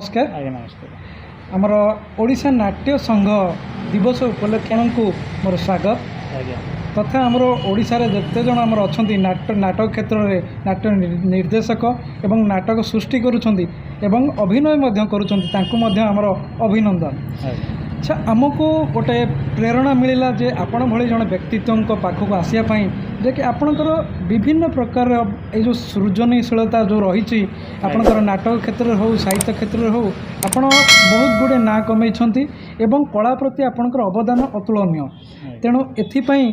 ନମସ୍କାର। ଆଜ୍ଞା, ନମସ୍କାର। ଆମର ଓଡ଼ିଶା ନାଟ୍ୟ ସଂଘ ଦିବସ ଉପଲକ୍ଷେ ଆପଣଙ୍କୁ ମୋର ସ୍ୱାଗତ। ତଥା ଆମର ଓଡ଼ିଶାରେ ଯେତେ ଜଣ ଆମର ଅଛନ୍ତି ନାଟକ କ୍ଷେତ୍ରରେ ନାଟ୍ୟ ନିର୍ଦ୍ଦେଶକ ଏବଂ ନାଟକ ସୃଷ୍ଟି କରୁଛନ୍ତି ଏବଂ ଅଭିନୟ ମଧ୍ୟ କରୁଛନ୍ତି, ତାଙ୍କୁ ମଧ୍ୟ ଆମର ଅଭିନନ୍ଦନ। ଆଚ୍ଛା, ଆମକୁ ଗୋଟେ ପ୍ରେରଣା ମିଳିଲା ଯେ ଆପଣ ଭଳି ଜଣେ ବ୍ୟକ୍ତିତ୍ୱଙ୍କ ପାଖକୁ ଆସିବା ପାଇଁ, ଯେ କି ଆପଣଙ୍କର ବିଭିନ୍ନ ପ୍ରକାରର ଏଇ ଯେଉଁ ସୃଜନଶୀଳତା ଯେଉଁ ରହିଛି ଆପଣଙ୍କର, ନାଟକ କ୍ଷେତ୍ରରେ ହେଉ, ସାହିତ୍ୟ କ୍ଷେତ୍ରରେ ହେଉ, ଆପଣ ବହୁତ ଗୁଡ଼ିଏ ନାଁ କମେଇଛନ୍ତି ଏବଂ କଳା ପ୍ରତି ଆପଣଙ୍କର ଅବଦାନ ଅତୁଳନୀୟ। ତେଣୁ ଏଥିପାଇଁ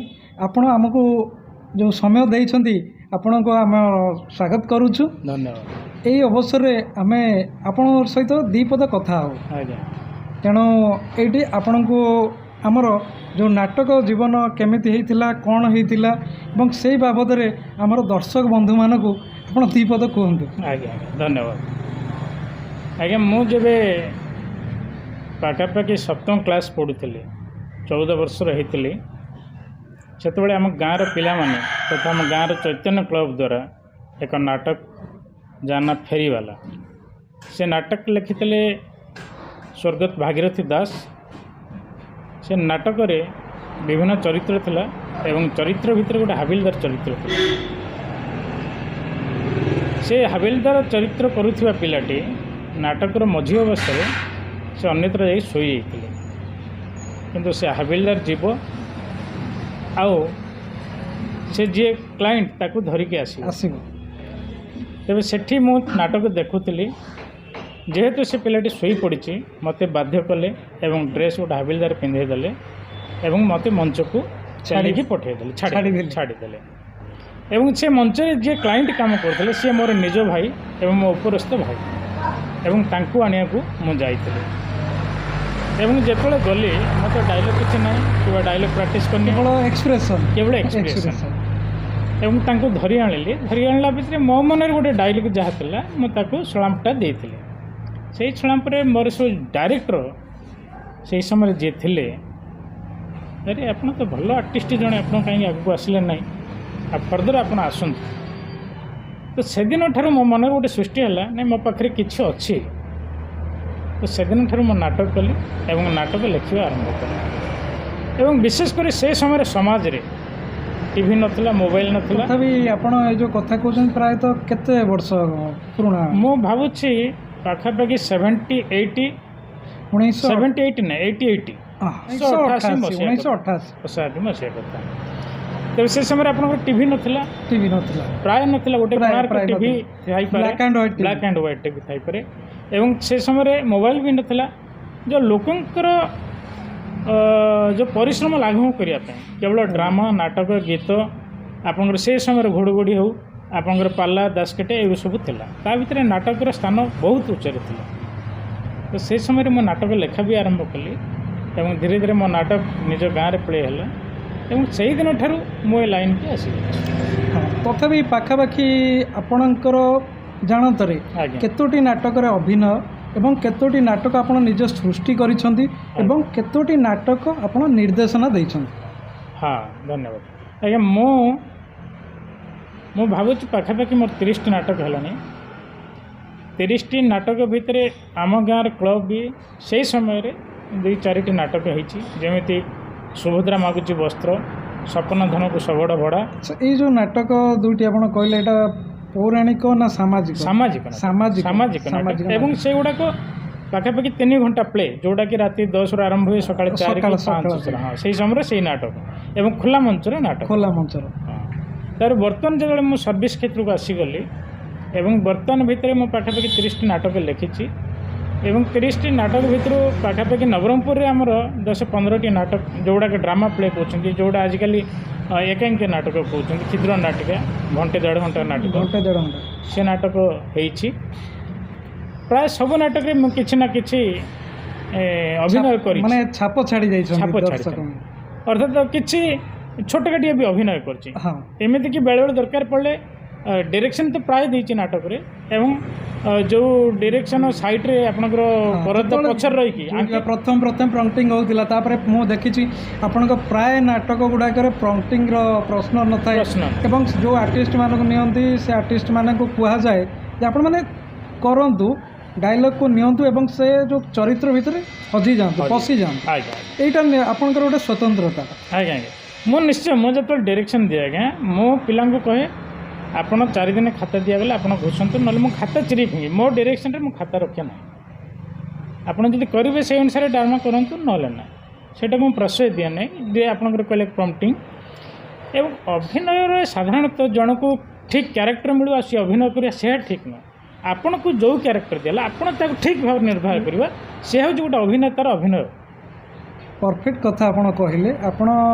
ଆପଣ ଆମକୁ ଯେଉଁ ସମୟ ଦେଇଛନ୍ତି, ଆପଣଙ୍କୁ ଆମେ ସ୍ୱାଗତ କରୁଛୁ। ଧନ୍ୟବାଦ। ଏଇ ଅବସରରେ ଆମେ ଆପଣଙ୍କ ସହିତ ଦୁଇ ପଦ କଥା ହେବୁ। ତେଣୁ ଏଇଠି ଆପଣଙ୍କୁ ଆମର ଯେଉଁ ନାଟକ ଜୀବନ କେମିତି ହେଇଥିଲା, କ'ଣ ହେଇଥିଲା ଏବଂ ସେଇ ବାବଦରେ ଆମର ଦର୍ଶକ ବନ୍ଧୁମାନଙ୍କୁ ଆପଣ ଦୁଇ ପଦ କୁହନ୍ତୁ। ଆଜ୍ଞା, ଧନ୍ୟବାଦ ଆଜ୍ଞା। ମୁଁ ଯେବେ ପାଖାପାଖି ସପ୍ତମ କ୍ଲାସ୍ ପଢ଼ୁଥିଲି, 14 ବର୍ଷର ହେଇଥିଲି, ସେତେବେଳେ ଆମ ଗାଁର ପିଲାମାନେ ତଥା ଆମ ଗାଁର ଚୈତନ୍ୟ କ୍ଲବ୍ ଦ୍ୱାରା ଏକ ନାଟକ, ଯାହା ନାଁ ଫେରିବାଲା, ସେ ନାଟକ ଲେଖିଥିଲେ ସ୍ୱର୍ଗତ ଭାଗୀରଥୀ ଦାସ। ସେ ନାଟକରେ ବିଭିନ୍ନ ଚରିତ୍ର ଥିଲା ଏବଂ ଚରିତ୍ର ଭିତରେ ଗୋଟେ ହାବିଲଦାର ଚରିତ୍ର ଥିଲା। ସେ ହାବିଲଦାର ଚରିତ୍ର କରୁଥିବା ପିଲାଟି ନାଟକର ମଝି ଅବସ୍ଥାରେ ସେ ଅନ୍ୟତ୍ର ଯାଇ ଶୋଇଯାଇଥିଲେ, କିନ୍ତୁ ସେ ହାବିଲଦାର ଯିବ ଆଉ ସେ ଯିଏ କ୍ଲାଏଣ୍ଟ ତାକୁ ଧରିକି ଆସିବ। ଆସିବ। ତେବେ ସେଠି ମୁଁ ନାଟକ ଦେଖୁଥିଲି। ଯେହେତୁ ସେ ପିଲାଟି ଶୋଇପଡ଼ିଛି, ମୋତେ ବାଧ୍ୟ କଲେ ଏବଂ ଡ୍ରେସ୍ ଗୋଟେ ହାବିଲଦାର ପିନ୍ଧେଇ ଦେଲେ ଏବଂ ମୋତେ ମଞ୍ଚକୁ ଛାଡ଼ିକି ପଠାଇଦେଲେ, ଛାଡ଼ି ଛାଡ଼ିଦେଲେ। ଛାଡ଼ିଦେଲେ। ଏବଂ ସେ ମଞ୍ଚରେ ଯିଏ କ୍ଲାଏଣ୍ଟ କାମ କରୁଥିଲେ, ସିଏ ମୋର ନିଜ ଭାଇ ଏବଂ ମୋ ଉପରସ୍ଥ ଭାଇ ଏବଂ ତାଙ୍କୁ ଆଣିବାକୁ ମୁଁ ଯାଇଥିଲି। ଏବଂ ଯେତେବେଳେ ଗଲି, ମୋତେ ଡାଇଲଗ୍ କିଛି ନାହିଁ କିମ୍ବା ଡାଇଲଗ୍ ପ୍ରାକ୍ଟିସ୍ କରିନି। କେବଳ ଏକ୍ସପ୍ରେସନ୍। କେବଳ ଏକ୍ସପ୍ରେସନ୍। ଏବଂ ତାଙ୍କୁ ଧରି ଆଣିଲି। ଧରି ଆଣିଲା ଭିତରେ ମୋ ମନରେ ଗୋଟେ ଡାଇଲଗ୍ ଯାହା ଥିଲା, ମୁଁ ତାକୁ ସଂଳାପଟା ଦେଇଥିଲି। ସେଇ ସଂଳାପରେ ମୋର ସବୁ ଡାଇରେକ୍ଟର ସେଇ ସମୟରେ ଯିଏ ଥିଲେ, "ଆରେ, ଆପଣ ତ ଭଲ ଆର୍ଟିଷ୍ଟ ଜଣେ, ଆପଣ କାହିଁକି ଆଗକୁ ଆସିଲେ ନାହିଁ? ଆଉ ଫର୍ଦର ଆପଣ ଆସନ୍ତୁ।" ତ ସେଦିନଠାରୁ ମୋ ମନରେ ଗୋଟେ ସୃଷ୍ଟି ହେଲା, ନାଇଁ, ମୋ ପାଖରେ କିଛି ଅଛି। ତ ସେଦିନଠାରୁ ମୁଁ ନାଟକ କଲି ଏବଂ ନାଟକ ଲେଖିବା ଆରମ୍ଭ କଲି। ଏବଂ ବିଶେଷ କରି ସେ ସମୟରେ ସମାଜରେ ଟିଭି ନଥିଲା, ମୋବାଇଲ ନଥିଲା। ତଥାପି ଆପଣ ଏ ଯେଉଁ କଥା କହୁଛନ୍ତି, ପ୍ରାୟତଃ କେତେ ବର୍ଷ ପୁରୁଣା? ମୁଁ ଭାବୁଛି ପାଖାପାଖି 78। ଉଣେଇଶହ 78 ନାଇଁ, 88। 1988। ମସିହା। 1988। 88 ମସିହା କଥା। ତେବେ ସେ ସମୟରେ ଆପଣଙ୍କର ଟିଭି ନଥିଲା। ଟିଭି ନଥିଲା। ପ୍ରାୟ ନଥିଲା। ଗୋଟେ କୋଣାର୍କ ପ୍ରାୟ ଟିଭି ଥାଇପାରେ। Black and white. Black and white TV ଥାଇପାରେ। ଏବଂ ସେ ସମୟରେ ମୋବାଇଲ ବି ନଥିଲା। ଯେଉଁ ଲୋକଙ୍କର ଯେଉଁ ପରିଶ୍ରମ ଲାଘବ କରିବା ପାଇଁ କେବଳ ଡ୍ରାମା, ନାଟକ, ଗୀତ, ଆପଣଙ୍କର ସେ ସମୟରେ ଘୋଡ଼ଘୋଡ଼ି ହେଉ, ଆପଣଙ୍କର ପାଲା, ଦାସକାଠିଆ, ଏଗୁଡ଼ା ସବୁ ଥିଲା। ତା ଭିତରେ ନାଟକର ସ୍ଥାନ ବହୁତ ଉଚ୍ଚରେ ଥିଲା। ତ ସେ ସମୟରେ ମୁଁ ନାଟକ ଲେଖା ବି ଆରମ୍ଭ କଲି ଏବଂ ଧୀରେ ଧୀରେ ମୋ ନାଟକ ନିଜ ଗାଁରେ ପ୍ଲେ ହେଲା ଏବଂ ସେଇଦିନ ଠାରୁ ମୁଁ ଏ ଲାଇନ୍କି ଆସିଯାଇଛି। ହଁ, ତଥାପି ପାଖାପାଖି ଆପଣଙ୍କର ଜାଣତରେ କେତୋଟି ନାଟକରେ ଅଭିନୟ ଏବଂ କେତୋଟି ନାଟକ ଆପଣ ନିଜ ସୃଷ୍ଟି କରିଛନ୍ତି ଏବଂ କେତୋଟି ନାଟକ ଆପଣ ନିର୍ଦ୍ଦେଶନା ଦେଇଛନ୍ତି? ହଁ, ଧନ୍ୟବାଦ ଆଜ୍ଞା। ମୁଁ ଭାବୁଛି ପାଖାପାଖି ମୋର 30ଟି ନାଟକ ହେଲାଣି। 30ଟି ନାଟକ ଭିତରେ ଆମ ଗାଁର କ୍ଲବ୍ ବି ସେଇ ସମୟରେ ଦୁଇ ଚାରିଟି ନାଟକ ହେଇଛି, ଯେମିତି ସୁଭଦ୍ରା ମାଗୁଛି ବସ୍ତ୍ର, ସପନ ଧନକୁ ଶଗଡ଼ ଭଡ଼ା। ଆଚ୍ଛା, ଏଇ ଯେଉଁ ନାଟକ ଦୁଇଟି ଆପଣ କହିଲେ, ଏଇଟା ପୌରାଣିକ ନା ସାମାଜିକ? ସାମାଜିକ ନାଟକ। ସାମାଜିକ। ସାମାଜିକ ନାଟକ। ସାମାଜିକ। ଏବଂ ସେଗୁଡ଼ାକ ପାଖାପାଖି 3 ଘଣ୍ଟା ପ୍ଲେ, ଯେଉଁଟାକି ରାତି 10ରୁ ଆରମ୍ଭ ହୁଏ, ସକାଳ 4 ସକାଳ 5। ସକାଳ। ହଁ, ସେଇ ସମୟରେ ସେଇ ନାଟକ ଏବଂ ଖୋଲା ମଞ୍ଚର ନାଟକ। ଖୋଲା ମଞ୍ଚର। ହଁ। ତାପରେ ବର୍ତ୍ତମାନ ଯେତେବେଳେ ମୁଁ ସର୍ଭିସ୍ କ୍ଷେତ୍ରକୁ ଆସିଗଲି ଏବଂ ବର୍ତ୍ତମାନ ଭିତରେ ମୁଁ ପାଖାପାଖି 30ଟି ନାଟକ ଲେଖିଛି ଏବଂ 30ଟି ନାଟକ ଭିତରୁ ପାଖାପାଖି ନବରଙ୍ଗପୁରରେ ଆମର 10-15ଟି ନାଟକ, ଯେଉଁଗୁଡ଼ାକ ଡ୍ରାମା ପ୍ଲେ କହୁଛନ୍ତି, ଯେଉଁଟା ଆଜିକାଲି ଏକାଙ୍କି ନାଟକ କହୁଛନ୍ତି, କ୍ଷୁଦ୍ର ନାଟିକା, ଘଣ୍ଟେ ଦେଢ଼ ଘଣ୍ଟା ନାଟକ। ଘଣ୍ଟେ ଦେଢ଼ ଘଣ୍ଟା। ସେ ନାଟକ ହେଇଛି। ପ୍ରାୟ ସବୁ ନାଟକରେ ମୁଁ କିଛି ନା କିଛି ଅଭିନୟ କରିଛି। ମାନେ ଛାପ ଛାଡ଼ି ଯାଇଛନ୍ତି ଛାପ ଦର୍ଶକ। ଛାଡ଼ିଛନ୍ତି। ଅର୍ଥାତ୍ କିଛି ଛୋଟକାଟିଆ ବି ଅଭିନୟ କରିଛି। ଏମିତିକି ବେଳେବେଳେ ଦରକାର ପଡ଼ିଲେ ଡିରେକ୍ସନ୍ ତ ପ୍ରାୟ ଦେଇଛି ନାଟକରେ ଏବଂ ଯେଉଁ ଡିରେକ୍ସନ୍ ସାଇଡ଼୍ରେ ଆପଣଙ୍କର ପରଦା ପଛରେ ରହିକି ଯୋଉଟା ପ୍ରଥମ ପ୍ରଥମ ପ୍ରମ୍ପଟିଂ ହେଉଥିଲା, ତାପରେ ମୁଁ ଦେଖିଛି ଆପଣଙ୍କ ପ୍ରାୟ ନାଟକ ଗୁଡ଼ାକରେ ପ୍ରମ୍ପଟିଂର ପ୍ରଶ୍ନ ନଥାଏ। ପ୍ରଶ୍ନ। ଏବଂ ଯେଉଁ ଆର୍ଟିଷ୍ଟମାନଙ୍କୁ ନିଅନ୍ତି, ସେ ଆର୍ଟିଷ୍ଟମାନଙ୍କୁ କୁହାଯାଏ ଯେ ଆପଣମାନେ କରନ୍ତୁ, ଡାଇଲଗ୍କୁ ନିଅନ୍ତୁ ଏବଂ ସେ ଯେଉଁ ଚରିତ୍ର ଭିତରେ ହଜିଯାଆନ୍ତୁ, ପଶିଯାଆନ୍ତୁ। ଏଇଟା ଆପଣଙ୍କର ଗୋଟେ ସ୍ୱତନ୍ତ୍ରତା। ଆଜ୍ଞା, ମୁଁ ନିଶ୍ଚୟ, ମୁଁ ଯେତେବେଳେ ଡାଇରେକ୍ସନ୍ ଦିଏ ଆଜ୍ଞା, ମୁଁ ପିଲାଙ୍କୁ କହେ ଆପଣ 4 ଦିନ ଖାତା ଦିଆଗଲେ ଆପଣ ଘୋଷନ୍ତୁ, ନହେଲେ ମୁଁ ଖାତା ଚିରି ଫିଙ୍ଗି, ମୋ ଡାଇରେକ୍ସନ୍ରେ ମୁଁ ଖାତା ରଖେ ନାହିଁ। ଆପଣ ଯଦି କରିବେ ସେଇ ଅନୁସାରେ ଡ୍ରାମା କରନ୍ତୁ, ନହେଲେ ନାହିଁ। ସେଇଟାକୁ ମୁଁ ପ୍ରଶ୍ରୟ ଦିଏ ନାହିଁ ଯେ ଆପଣଙ୍କର କହିଲେ ପ୍ରମ୍ପଟିଂ। ଏବଂ ଅଭିନୟରେ ସାଧାରଣତଃ ଜଣକୁ ଠିକ୍ କ୍ୟାରେକ୍ଟର ମିଳିବ ଆଉ ସିଏ ଅଭିନୟ କରିବା ସେୟା ଠିକ୍ ନୁହଁ। ଆପଣଙ୍କୁ ଯେଉଁ କ୍ୟାରେକ୍ଟର ଦିଆହେଲା ଆପଣ ତାକୁ ଠିକ୍ ଭାବରେ ନିର୍ବାହ କରିବା, ସେ ହେଉଛି ଗୋଟେ ଅଭିନେତାର ଅଭିନୟ। ପରଫେକ୍ଟ କଥା ଆପଣ କହିଲେ। ଆପଣ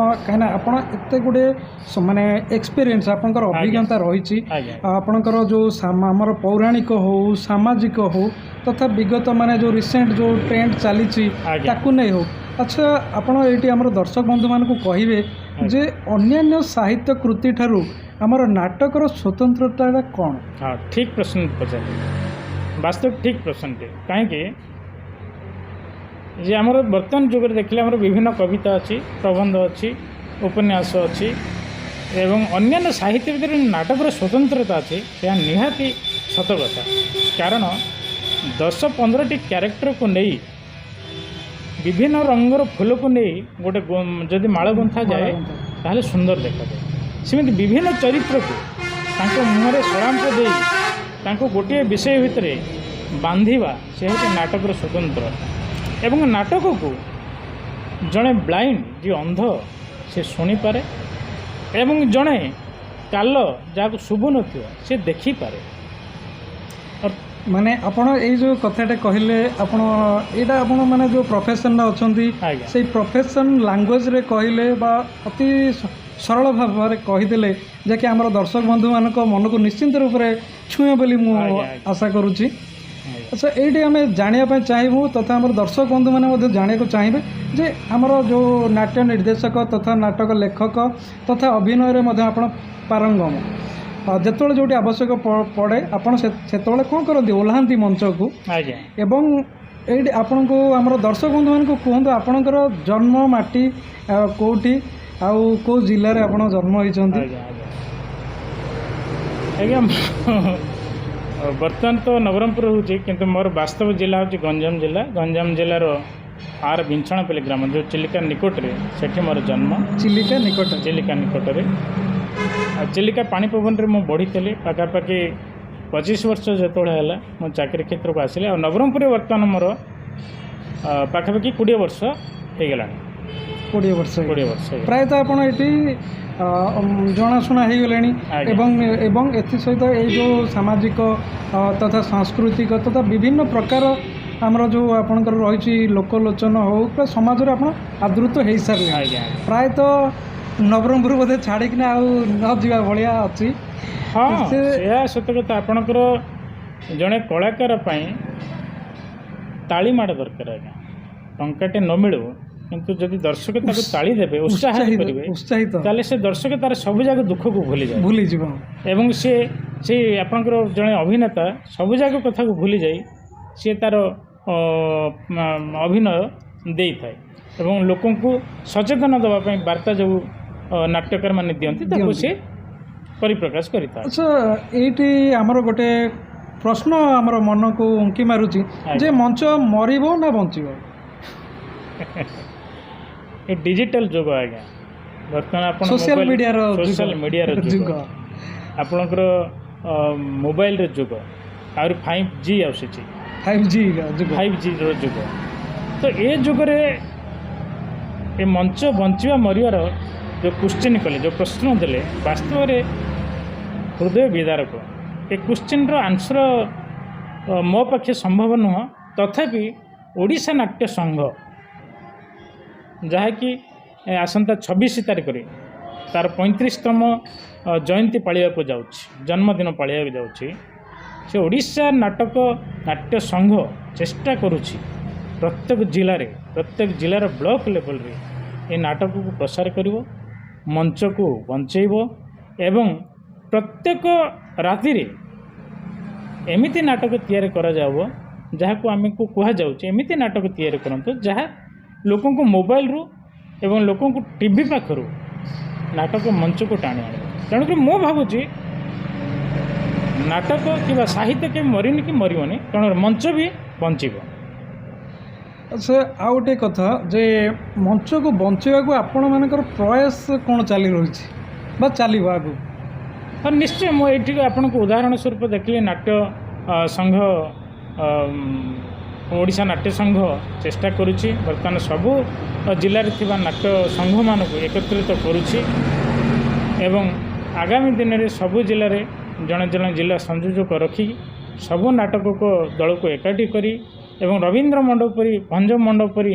କାହିଁକିନା ଆପଣ ଏତେ ଗୁଡ଼ିଏ ମାନେ ଏକ୍ସପିରିଏନ୍ସ, ଆପଣଙ୍କର ଅଭିଜ୍ଞତା ରହିଛି, ଆପଣଙ୍କର ଯେଉଁ ଆମର ପୌରାଣିକ ହଉ, ସାମାଜିକ ହଉ, ତଥା ବିଗତ ମାନେ ଯେଉଁ ରିସେଣ୍ଟ ଯେଉଁ ଟ୍ରେଣ୍ଡ ଚାଲିଛି ତାକୁ ନେଇ ହଉ। ଆଚ୍ଛା, ଆପଣ ଏଇଠି ଆମର ଦର୍ଶକ ବନ୍ଧୁମାନଙ୍କୁ କହିବେ ଯେ ଅନ୍ୟାନ୍ୟ ସାହିତ୍ୟ କୃତି ଠାରୁ ଆମର ନାଟକର ସ୍ୱତନ୍ତ୍ରତାଟା କ'ଣ? ହଁ, ଠିକ୍ ପ୍ରଶ୍ନ ପଚାରିଲେ, ବାସ୍ତବ ଠିକ୍ ପ୍ରଶ୍ନଟି। କାହିଁକି ଯେ ଆମର ବର୍ତ୍ତମାନ ଯୁଗରେ ଦେଖିଲେ ଆମର ବିଭିନ୍ନ କବିତା ଅଛି, ପ୍ରବନ୍ଧ ଅଛି, ଉପନ୍ୟାସ ଅଛି ଏବଂ ଅନ୍ୟାନ୍ୟ ସାହିତ୍ୟ ଭିତରେ ନାଟକର ସ୍ୱତନ୍ତ୍ରତା ଅଛି, ଏହା ନିହାତି ସତ କଥା। କାରଣ 10-15ଟି କ୍ୟାରେକ୍ଟରକୁ ନେଇ, ବିଭିନ୍ନ ରଙ୍ଗର ଫୁଲକୁ ନେଇ ଗୋଟେ ଯଦି ମାଳ ଗୁନ୍ଥା ଯାଏ ତାହେଲେ ସୁନ୍ଦର ଦେଖାଯାଏ। ସେମିତି ବିଭିନ୍ନ ଚରିତ୍ରକୁ ତାଙ୍କ ମୁହଁରେ ସଳାମ୍ପ ଦେଇ ତାଙ୍କୁ ଗୋଟିଏ ବିଷୟ ଭିତରେ ବାନ୍ଧିବା, ସେ ହେଉଛି ନାଟକର ସ୍ୱତନ୍ତ୍ର। ଏବଂ ନାଟକକୁ ଜଣେ ବ୍ଲାଇଣ୍ଡ, ଯିଏ ଅନ୍ଧ, ସେ ଶୁଣିପାରେ ଏବଂ ଜଣେ କାଲ, ଯାହାକୁ ଶୁଭୁନଥିବ, ସେ ଦେଖିପାରେ। ମାନେ ଆପଣ ଏଇ ଯେଉଁ କଥାଟା କହିଲେ, ଆପଣ ଏଇଟା ଆପଣ ମାନେ ଯେଉଁ ପ୍ରଫେସନ୍ରେ ଅଛନ୍ତି ସେଇ ପ୍ରଫେସନ୍ ଲାଙ୍ଗୁଏଜ୍ରେ କହିଲେ ବା ଅତି ସରଳ ଭାବରେ କହିଦେଲେ, ଯାହାକି ଆମର ଦର୍ଶକ ବନ୍ଧୁମାନଙ୍କ ମନକୁ ନିଶ୍ଚିନ୍ତ ରୂପରେ ଛୁଏଁ ବୋଲି ମୁଁ ଆଶା କରୁଛି। ଆଚ୍ଛା, ଏଇଠି ଆମେ ଜାଣିବା ପାଇଁ ଚାହିଁବୁ ତଥା ଆମର ଦର୍ଶକ ବନ୍ଧୁମାନେ ମଧ୍ୟ ଜାଣିବାକୁ ଚାହିଁବେ ଯେ ଆମର ଯେଉଁ ନାଟ୍ୟ ନିର୍ଦ୍ଦେଶକ ତଥା ନାଟକ ଲେଖକ ତଥା ଅଭିନୟରେ ମଧ୍ୟ ଆପଣ ପାରଙ୍ଗମ, ଯେତେବେଳେ ଯେଉଁଠି ଆବଶ୍ୟକ ପଡ଼େ ଆପଣ ସେତେବେଳେ କ'ଣ କରନ୍ତି? ଓହ୍ଲାନ୍ତି ମଞ୍ଚକୁ। ଏବଂ ଏଇଠି ଆପଣଙ୍କୁ ଆମର ଦର୍ଶକ ବନ୍ଧୁମାନଙ୍କୁ କୁହନ୍ତୁ ଆପଣଙ୍କର ଜନ୍ମ ମାଟି କେଉଁଠି ଆଉ କେଉଁ ଜିଲ୍ଲାରେ ଆପଣ ଜନ୍ମ ହୋଇଛନ୍ତି? ଆଜ୍ଞା, ବର୍ତ୍ତମାନ ତ ନବରଙ୍ଗପୁର ରହୁଛି, କିନ୍ତୁ ମୋର ବାସ୍ତବ ଜିଲ୍ଲା ହେଉଛି ଗଞ୍ଜାମ ଜିଲ୍ଲା। ଗଞ୍ଜାମ ଜିଲ୍ଲାର ଆର ବିଞ୍ଚଣାପଲ୍ଲୀ ଗ୍ରାମ, ଯେଉଁ ଚିଲିକା ନିକଟରେ, ସେଠି ମୋର ଜନ୍ମ। ଚିଲିକା ନିକଟରେ? ଚିଲିକା ନିକଟରେ। ଆଉ ଚିଲିକା ପାଣି ପବନରେ ମୁଁ ବଢ଼ିଥିଲି। ପାଖାପାଖି 25 ବର୍ଷ ଯେତେବେଳେ ହେଲା ମୁଁ ଚାକିରି କ୍ଷେତ୍ରକୁ ଆସିଲି। ଆଉ ନବରଙ୍ଗପୁରରେ ବର୍ତ୍ତମାନ ମୋର ପାଖାପାଖି 20 ବର୍ଷ ହେଇଗଲାଣି। 20 ବର୍ଷ? 20 ବର୍ଷ। ପ୍ରାୟତଃ ଆପଣ ଏଠି ଜଣାଶୁଣା ହେଇଗଲେଣି। ଏବଂ ଏଥିସହିତ ଏଇ ଯେଉଁ ସାମାଜିକ ତଥା ସାଂସ୍କୃତିକ ତଥା ବିଭିନ୍ନ ପ୍ରକାର ଆମର ଯେଉଁ ଆପଣଙ୍କର ରହିଛି ଲୋକଲୋଚନ ହଉ ବା ସମାଜରେ ଆପଣ ଆଦୃତ ହେଇସାରିଲେଣି। ପ୍ରାୟତଃ ନବରଙ୍ଗପୁର ବୋଧେ ଛାଡ଼ିକିନା ଆଉ ନ ଯିବା ଭଳିଆ ଅଛି। ହଁ, ଏହା ସତ କଥା। ଆପଣଙ୍କର ଜଣେ କଳାକାର ପାଇଁ ତାଳି ମାଡ଼ ଦରକାର ଆଜ୍ଞା। ଟଙ୍କାଟେ ନ ମିଳୁ, କିନ୍ତୁ ଯଦି ଦର୍ଶକ ତାକୁ ତାଳି ଦେବେ, ଉତ୍ସାହିତ କରିବେ, ଉତ୍ସାହିତ, ତାହେଲେ ସେ ଦର୍ଶକ ତାର ସବୁଯାକ ଦୁଃଖକୁ ଭୁଲିଯାଏ, ଭୁଲିଯିବ। ଏବଂ ସେ ଆପଣଙ୍କର ଜଣେ ଅଭିନେତା ସବୁଯାକ କଥାକୁ ଭୁଲିଯାଇ ସିଏ ତାର ଅଭିନୟ ଦେଇଥାଏ ଏବଂ ଲୋକଙ୍କୁ ସଚେତନ ଦେବା ପାଇଁ ବାର୍ତ୍ତା ଯେଉଁ ନାଟ୍ୟକାରମାନେ ଦିଅନ୍ତି ତାକୁ ସେ ପରିପ୍ରକାଶ କରିଥାଏ। ଆଚ୍ଛା, ଏଇଠି ଆମର ଗୋଟେ ପ୍ରଶ୍ନ ଆମର ମନକୁ ଉଙ୍କି ମାରୁଛି ଯେ ମଞ୍ଚ ମରିବ ନା ବଞ୍ଚିବ? ଏ ଡିଜିଟାଲ ଯୁଗ ଆଜ୍ଞା, ବର୍ତ୍ତମାନ ଆପଣ ସୋସିଆଲ ମିଡ଼ିଆର ସୋସିଆଲ ମିଡ଼ିଆର ଯୁଗ, ଆପଣଙ୍କର ମୋବାଇଲର ଯୁଗ, ଆହୁରି 5G ଆସୁଛି, 5G ଯୁଗ, 5Gର ଯୁଗ। ତ ଏ ଯୁଗରେ ଏ ମଞ୍ଚ ବଞ୍ଚିବା ମରିବାର ଯେଉଁ କ୍ୱେଶ୍ଚିନ୍ କଲେ, ଯେଉଁ ପ୍ରଶ୍ନ ଦେଲେ, ବାସ୍ତବରେ ହୃଦୟ ବିଦାରକ। ଏ କ୍ୱେଶ୍ଚିନ୍ର ଆନ୍ସର ମୋ ପାଖେ ସମ୍ଭବ ନୁହଁ। ତଥାପି ଓଡ଼ିଶା ନାଟ୍ୟ ସଂଘ, ଯାହାକି ଆସନ୍ତା 26 ତାରିଖରେ ତାର 35ତମ ଜୟନ୍ତୀ ପାଳିବାକୁ ଯାଉଛି, ଜନ୍ମଦିନ ପାଳିବାକୁ ଯାଉଛି, ସେ ଓଡ଼ିଶା ନାଟକ ନାଟ୍ୟ ସଂଘ ଚେଷ୍ଟା କରୁଛି ପ୍ରତ୍ୟେକ ଜିଲ୍ଲାରେ, ପ୍ରତ୍ୟେକ ଜିଲ୍ଲାର ବ୍ଲକ ଲେବଲରେ ଏ ନାଟକକୁ ପ୍ରସାର କରିବ, ମଞ୍ଚକୁ ବଞ୍ଚେଇବ ଏବଂ ପ୍ରତ୍ୟେକ ରାତିରେ ଏମିତି ନାଟକ ତିଆରି କରାଯାବ ଯାହାକୁ ଆମକୁ କୁହାଯାଉଛି ଏମିତି ନାଟକ ତିଆରି କରନ୍ତୁ ଯାହା ଲୋକଙ୍କୁ ମୋବାଇଲରୁ ଏବଂ ଲୋକଙ୍କୁ ଟିଭି ପାଖରୁ ନାଟକ ମଞ୍ଚକୁ ଟାଣି ଆଣିବ। ତେଣୁକରି ମୁଁ ଭାବୁଛି ନାଟକ କିମ୍ବା ସାହିତ୍ୟ କେବେ ମରିନି କି ମରିବନି, ତେଣୁ ମଞ୍ଚ ବି ବଞ୍ଚିବ। ସେ ଆଉ ଗୋଟିଏ କଥା ଯେ ମଞ୍ଚକୁ ବଞ୍ଚାଇବାକୁ ଆପଣମାନଙ୍କର ପ୍ରୟାସ କ'ଣ ଚାଲି ରହିଛି ବା ଚାଲିବ ଆଗକୁ? ହଁ, ନିଶ୍ଚୟ। ମୁଁ ଏଇଠି ଆପଣଙ୍କୁ ଉଦାହରଣ ସ୍ୱରୂପ ଦେଖିଲି, ନାଟ୍ୟ ସଂଘ, ଓଡ଼ିଶା ନାଟ୍ୟ ସଂଘ ଚେଷ୍ଟା କରୁଛି, ବର୍ତ୍ତମାନ ସବୁ ଜିଲ୍ଲାରେ ଥିବା ନାଟ୍ୟ ସଂଘମାନଙ୍କୁ ଏକତ୍ରିତ କରୁଛି ଏବଂ ଆଗାମୀ ଦିନରେ ସବୁ ଜିଲ୍ଲାରେ ଜଣେ ଜଣେ ଜିଲ୍ଲା ସଂଯୋଜକ ରଖି ସବୁ ନାଟକ ଦଳକୁ ଏକାଠି କରି ଏବଂ ରବୀନ୍ଦ୍ର ମଣ୍ଡପ ପରି, ଭଞ୍ଜ ମଣ୍ଡପ ପରି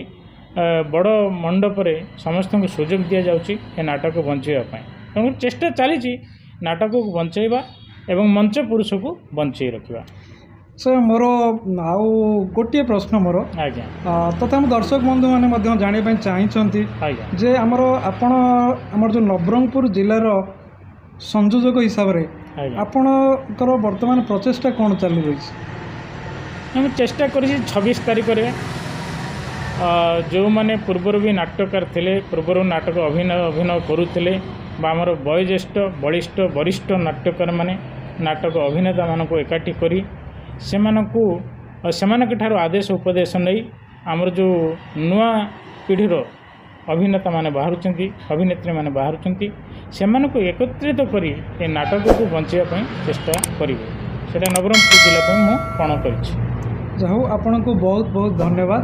ବଡ଼ ମଣ୍ଡପରେ ସମସ୍ତଙ୍କୁ ସୁଯୋଗ ଦିଆଯାଉଛି ଏ ନାଟକ ବଞ୍ଚାଇବା ପାଇଁ। ତେଣୁ ଚେଷ୍ଟା ଚାଲିଛି ନାଟକକୁ ବଞ୍ଚାଇବା ଏବଂ ମଞ୍ଚ ପୁରୁଷକୁ ବଞ୍ଚେଇ ରଖିବା। ସାର୍, ମୋର ଆଉ ଗୋଟିଏ ପ୍ରଶ୍ନ ମୋର ତଥା ଆମ ଦର୍ଶକ ବନ୍ଧୁମାନେ ମଧ୍ୟ ଜାଣିବା ପାଇଁ ଚାହିଁଛନ୍ତି ଯେ ଆମର ଆପଣ ଆମର ଯେଉଁ ନବରଙ୍ଗପୁର ଜିଲ୍ଲାର ସଂଯୋଜକ ହିସାବରେ ଆପଣଙ୍କର ବର୍ତ୍ତମାନ ପ୍ରଚେଷ୍ଟା କ'ଣ ଚାଲୁ ରହିଛି? ମୁଁ ଚେଷ୍ଟା କରିଛି 26 ତାରିଖରେ ଯେଉଁମାନେ ପୂର୍ବରୁ ବି ନାଟ୍ୟକାର ଥିଲେ, ପୂର୍ବରୁ ନାଟକ ଅଭିନୟ କରୁଥିଲେ ବା ଆମର ବୟୋଜ୍ୟେଷ୍ଠ, ବଳିଷ୍ଠ, ବରିଷ୍ଠ ନାଟ୍ୟକାରମାନେ, ନାଟକ ଅଭିନେତାମାନଙ୍କୁ ଏକାଠି କରି ସେମାନଙ୍କ ଠାରୁ ଆଦେଶ ଉପଦେଶ ନେଇ ଆମର ଯେଉଁ ନୂଆ ପିଢ଼ିର ଅଭିନେତାମାନେ ବାହାରୁଛନ୍ତି, ଅଭିନେତ୍ରୀମାନେ ବାହାରୁଛନ୍ତି, ସେମାନଙ୍କୁ ଏକତ୍ରିତ କରି ଏ ନାଟକକୁ ବଞ୍ଚାଇବା ପାଇଁ ଚେଷ୍ଟା କରିବେ। ସେଇଟା ନବରଙ୍ଗପୁର ଜିଲ୍ଲା ପାଇଁ ମୁଁ ପଣ କରିଛି। ଯାହା ହଉ, ଆପଣଙ୍କୁ ବହୁତ ବହୁତ ଧନ୍ୟବାଦ।